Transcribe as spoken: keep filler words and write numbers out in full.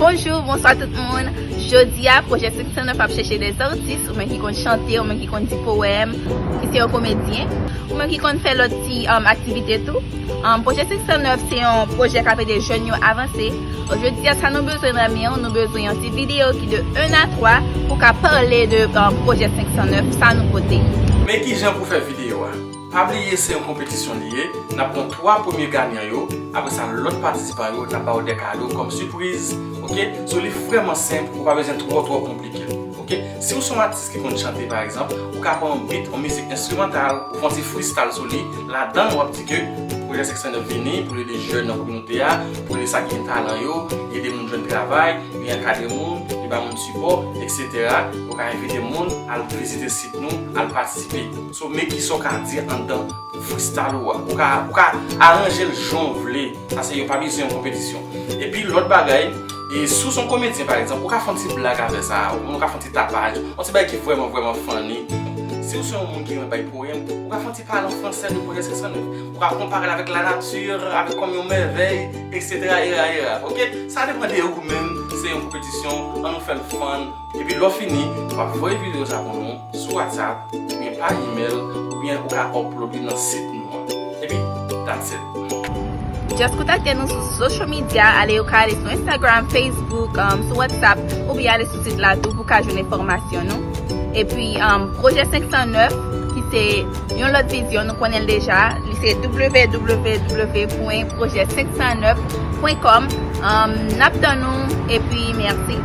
Bonjou, bonswa tout moun. Jodi a, Pwojè senk san nèf ap chèche de atis, ou menm ki konn chante, ou menm ki konn di powèm, ki se yon komedyen, ou menm ki konn fè lòt ti um, aktivite tou. Um, Pwojè senk san nèf se yon pwojè k ap ede jèn yo avanse. Jodi a, sa nou bezwen nan men w, nou bezwen yon ti videyo ki de en a twa pou ka pale de um, Pwojè senk san nèf, sa nou pote. Men kijan pou fè videyo a. Pa bliye se yon konpetisyon li ye, n ap pran twa premye ganyan yo, apre sa lòt patisipan yo n ap ba yo de kado kòm sipriz, oke? So li vrèman senp, ou pa bezwen twò twò konplike l, oke? Si w se yon atis ki konn chante pa egzanp, ou ka pran yon beat, yon mizik enstrimantal, ou fè yon ti freestyle sou li, ladan w ap di ke Pwojè senk san nèf vini pou l ede jèn nan kominote a, pou ede sa ki gen talan yo, li ede moun jwenn travay, li ankadre moun, li ba moun sipò, eksetera. Ou ka envite moun al vizite sit nou, al patisipe. So men kisa w ka di anndan freestyle ou a. Ou ka, ou ka aranje l jan w vle. Sa se yon, pa bezwen yon konpetisyon. Epi lòt bagay, e si w se yon komedyen pa egzanp, ou ka fè yon ti blag avè sa, ou ka fè yon ti tapaj, yon ti bagay ki vrèman vrèman funny. Si w se yon moun ki renmen bay powèm, ou ka fè yon ti pale an fransè de Pwojè senk san nèf. Ou ka konpare l avèk lanati, avèk kòm yon mèvèy, eksetera, era, era. Oke? Sa depann de ou menm, se yon konpetisyon, ann nou fè l fun. Epi lè w fini, w ap voye videyo sa pou nou sou WhatsApp, oubyen pa email, oubyen ou ka upload li nan sit nou an. Epi, that's it. Just kontakte nou sou social media, ale ou ka ale sou Instagram, Facebook, um, sou WhatsApp, oubyen ale sou sit la tou pou ka jwenn enfòmasyon nou. Epi, um, Pwojè senk san nèf, ki se yon lòt vizyon, nou konnen l deja, li se www pwen pwojè senk san nèf pwen kòm. Um, n ap tann nou, epi mèsi.